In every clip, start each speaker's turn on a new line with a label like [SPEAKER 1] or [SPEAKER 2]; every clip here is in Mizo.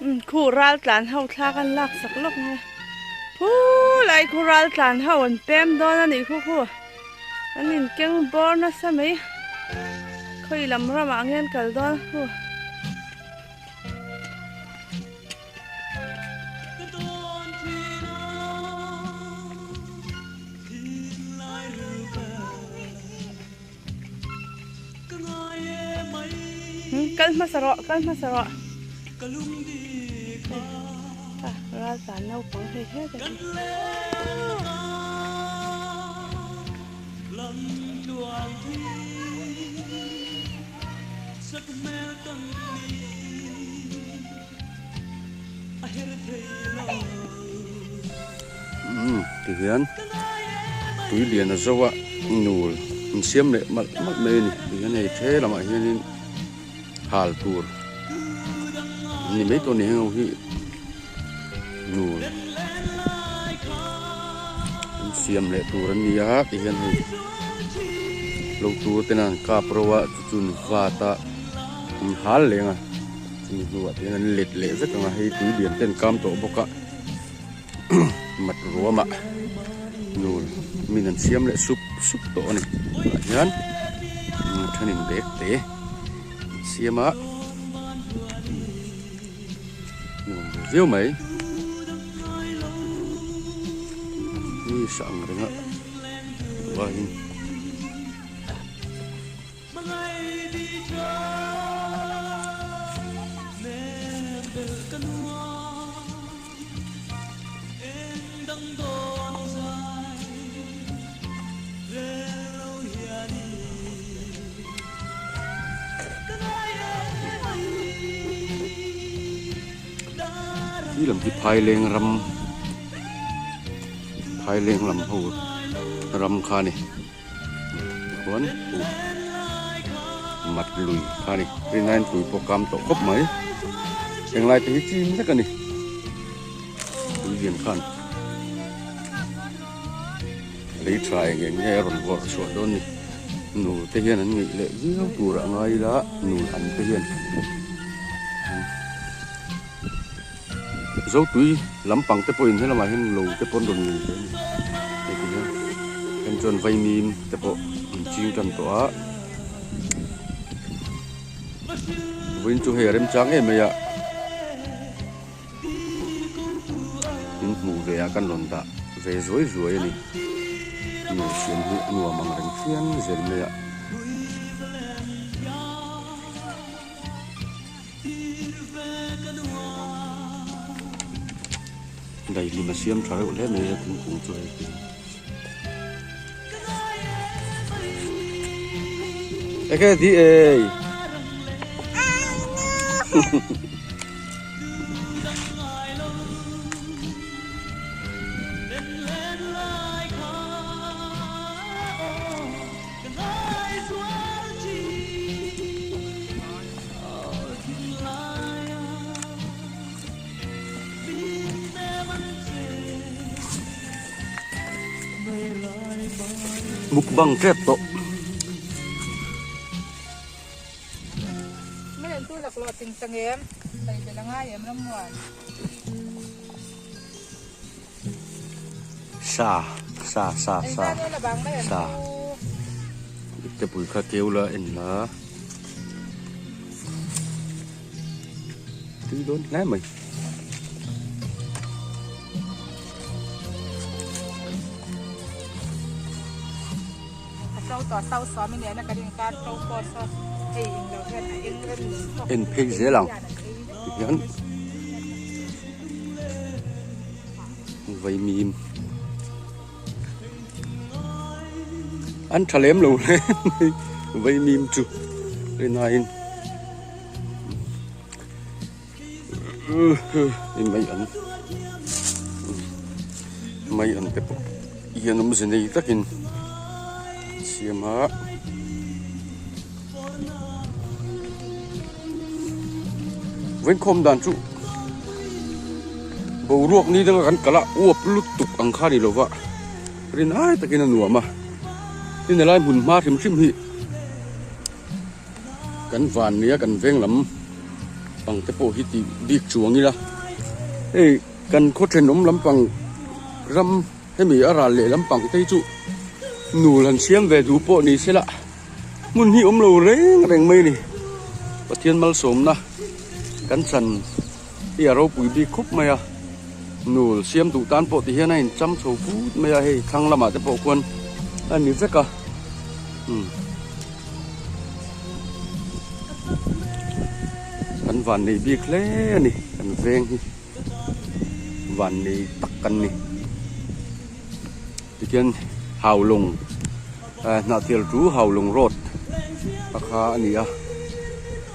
[SPEAKER 1] Umm khu ral tlan ho thla kan lak sak lawk nge khulai khu ral tlan ho an pem dawn a nih khu khu an in keng bawr nasa mai khawi lam ramah nge an kal dawn khu. Kal hmasa rawh kal hmasa rawh ral tlan naupang hei hle te hi.
[SPEAKER 2] Umm ti hian tui lian a zo a nul an siam leh malh malh mai a ni ti hian hei the lamah hianin hal tur an ni mai tawh a ni heng ho hi nul an siam leh tur an ni a ti hian hei lo tur ten an kap ro a chu chu an vat a an hal leng a. Chumi hnuah te hian an let leh vek ang a, hei tui lian te an kam tawh bawk a, mat ruamah nul min an siam leh sup sup tawh a ni tunah hian thenin bag te an siam a nuam ve viau mai ni sa ang reng a duh aiin. Khi lam khi phaileng ram phaileng lam ho ram kha a ni. Chuan mat lui kha a ni rinaiin tui pawh kam tawh khawp mai englai te hi chim vek a ni tui lian khan lei tha eng eng nge a rawn vawrh chhuah dawn ni nu te hian an ngeih leh viau tur a ngai ila nu an te hian Zotui lampang te pawhin helamah hian lo te pawh an rawn nei ve a ni hei ti hian then chuan vaimim te pawh an ching tan tawh a vawiin chu hei a remchang em mai a in hmuh ve ah kan rawn dah ve zuai zuai a ni nu siam hi a nuam ang reng phian zel mai a. Daihlim a siam tha reuh hle mai a thingkung chu hei hi. Enge di ei. Mukbang tep tawh. Sa sa sa sa sa ipte pui kha keu la en la tui dawn hle mai. En phei zel ang tihian vaimim an tha lem lo hle mai vaimim chu rinaiin mai an mai an te pawh hian awmze nei takin siam a. Vawiinkhawm dan chu boruak ni danga kan kal a uap lutuk ang kha a ni lo va rinai takin a nuam a tin helai hmun hma hrim hrim hi kan van nia kan veng lam. pang te pawh hi tih bik chuang ila hei kan khaw thenawm lampang ram hemi a ral leh lampang te hi chu nul han siam ve duh pawh ni se la hmun hi awm lo reng reng mai a ni Pathian malsawmna kan chan hi a ropui bik khawp mai a nul siam duh tan pawh ti hian a incham chho put mai a hei thlang lamah te pawh khuan a ni vek a umm kan van nei bik hle a ni kan veng hi van nei tak kan ni tikhian haulawng eh hnahtial chu haulawng road a kha a ni a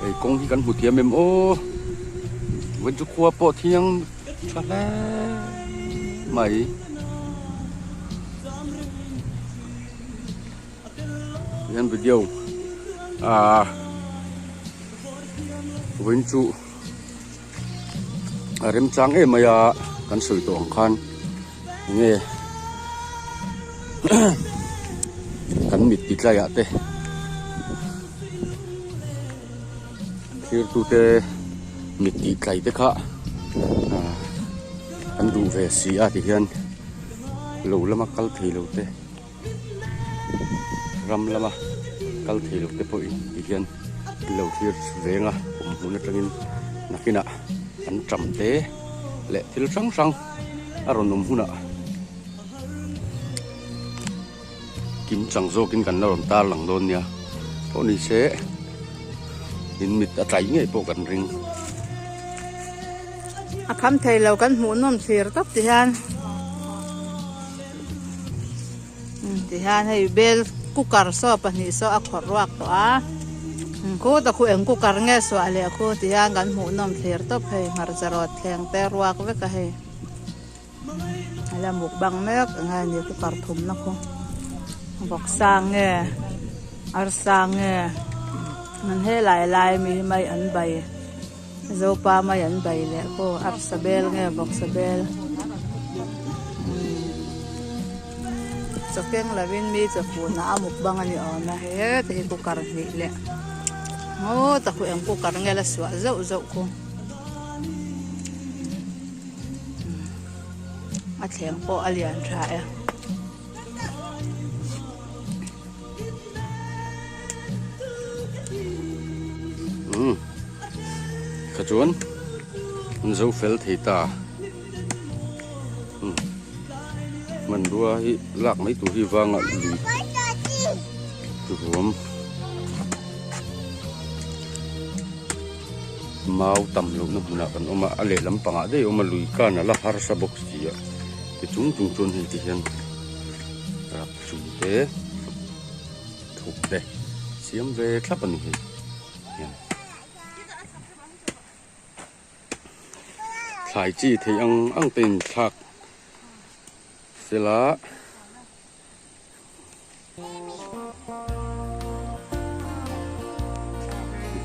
[SPEAKER 2] hei kawng hi kan hmu thiam em aw vawiin chu khua pawh thiang tha hle mai. Hian video ah vawiin chu a remchang em mai a kan sawi tawh ang khan enge kan mit ti tlaiah te thirtu te mit tih tlai te kha ah an duh ve si a ti hian lo lama kal thei lo te. Ram lama kal thei lo te pawhin ti hian lo thlir veng a awm hmun atangin nakinah an tam te leh thil hrang hrang a rawn awm hunah kim chang zawkin kan la rawn tar lang dawn nia pawh ni se in mit a tlai ngei pawh kan ring.
[SPEAKER 1] A kham thei lo kan hmuh nawm thlir tawp ti hian. Ti hian hei bel cooker saw pahnih saw a khawrh ruak tawh a khutah khu eng cooker nge suah leh khu ti hian kan hmuh nawm thlir tawp hei hmarcha rawt thleng te ruak vek a hei a la mukbang mek ang a ni cooker thumna khu vawksa nge arsa nge an helai lai mi hi mai an bai. Zopa mai an bai leh pawh arsa bel nge vawksa bel chaw keng lovin mi chaw funah a mukbang a ni awm a heta hi cooker hnih leh ngaw tak khu eng cooker nge la suah zauh zauh khu a thleng pawh a lian tha e.
[SPEAKER 2] Umm kha chuan an zo fel thei ta umm hmanrua hi lak mai tur hi vanga lui ruam mau tam lohna hmunah kan awm a a lehlam pangah daih a awm a lui khan a la harsa bawk si a ti chung chung chuan hei ti hian. Rak chung te thuk te siam ve thlap a ni hei hian thlai chi theih ang ang te in thlak sela.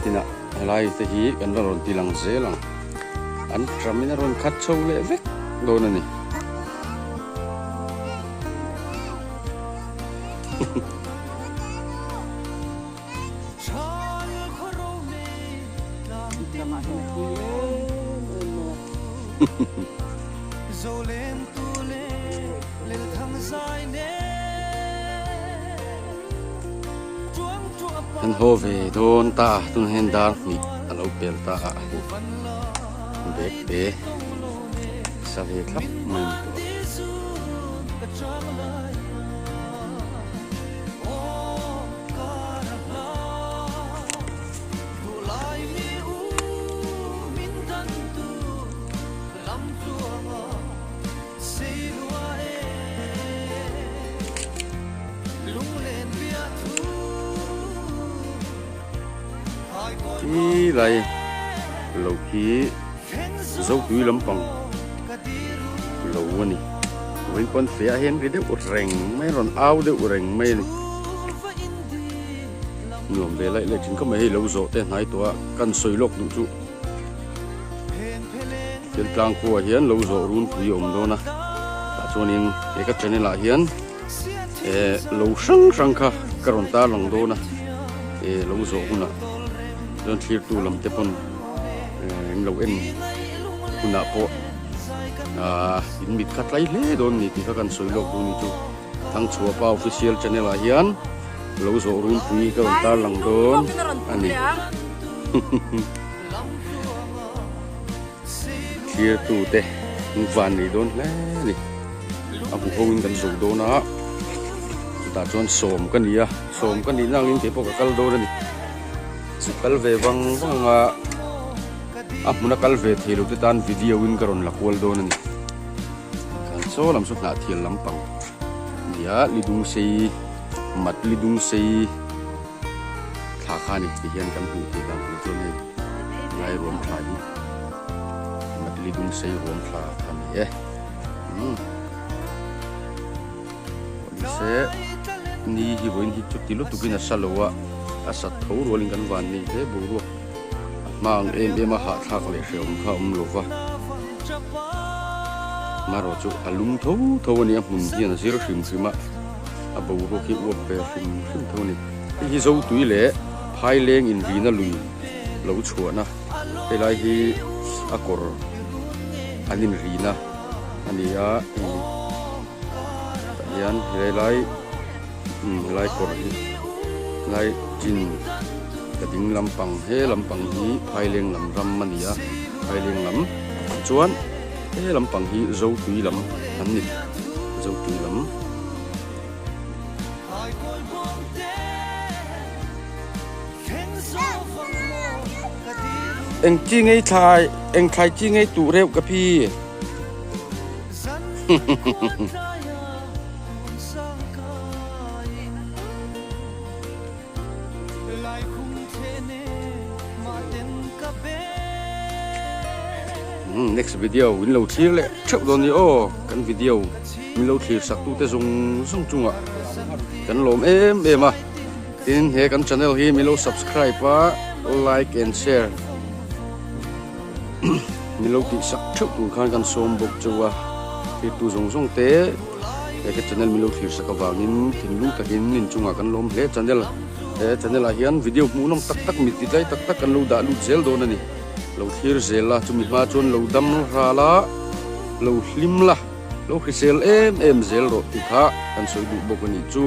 [SPEAKER 2] Tinah helai te hi kan la rawn ti lang zel ang an tram in a rawn khat chho leh vek dawn a ni. Kan haw ve dawn ta tunah hian dar hnih a lo pel ta a bag te sa ve thlap mai a ni tawh Ti lai lo khi zotui lampang lo a ni vawiin pawn feh ah hian ri deuh reng mai a rawn au deuh reng mai a ni nuam ve laih laih thin khawp mai hei lo zawh te hnai tawh a kan sawi lawk duh chu. Thil tlang khuaah hian lo zawh runpui a awm dawn a tah chuanin he ka channel ah hian eh lo hrang hrang kha ka rawn tarlang dawn a eh lo zawh hunah chuan thlirtu lam te pawn eh. In lo en hunah pawh aah in mit kha tlai hle dawn ni tih kha kan sawi lawk dawn ni chu. Thangchhuahpa official channel ah hian lo zawh runpui ka rawn tar lang dawn a ni. Thlir tu te an van nei dawn hle a ni. A hmu ho in kan zo dawn a, chutah chuan sawm ka ni a, sawm ka nih nangin kei pawh ka kal dawn a ni. Chu kal ve vang vang anga a hmuna kal ve thei lo te tan video in ka rawn la kual dawn a ni. Kan chaw lam chu hnah thial lampang a ni a, lidung sei mat lidung sei thla kha a ni ti hian kan hmuh theih dan tur chuan hei lai ruam thla hi mat lidung sei ruam thla kha a ni e. Umm se ni hi vawiin hi chuti lutukin a sa lo a, a sat tho rualin kan van nei hle boruak a hma ang em em a hahthlak leh hrehawm kha a awm lo va marawh chu a lum tho tho a ni a hmun hian a zir hrim hrim a a boruak hi uap ve hrim hrim tho a ni hei hi zotui leh phaileng inrina lui lo chhuahna helai hi a kawr an inrina a ni a hei tah hian helai umm helai kawr hi helai chin ka ding lampang he lampang hi phaileng lam ram a ni a phaileng lam chuan he lampang hi zotui lam an ni zotui lam. Eng chi ngei thlai eng thlai chi ngei tuh reuh ka phi. Next video min lo thlir leh theuh dawn ni aw kan video min lo thlir sak tute zawng zawng chungah kan lawm em em a tin he kan channel hi min lo subscribe a like and share min lo tih sak theuh tur khan kan sawm bawk cheu a thirtu zawng zawng te he ka channel min lo thlir sak avangin thinlung takin inchungah kan lawm hle channel he channel ah hian video hmuh nawm tak tak mit ti tlai tak tak kan lo dah lut zel dawn a ni lo thlir zel a chumi hma chuan lo dam ral a lo hlim la lo hrisel em em zel rawh tih kha kan sawi duh bawk a nih chu.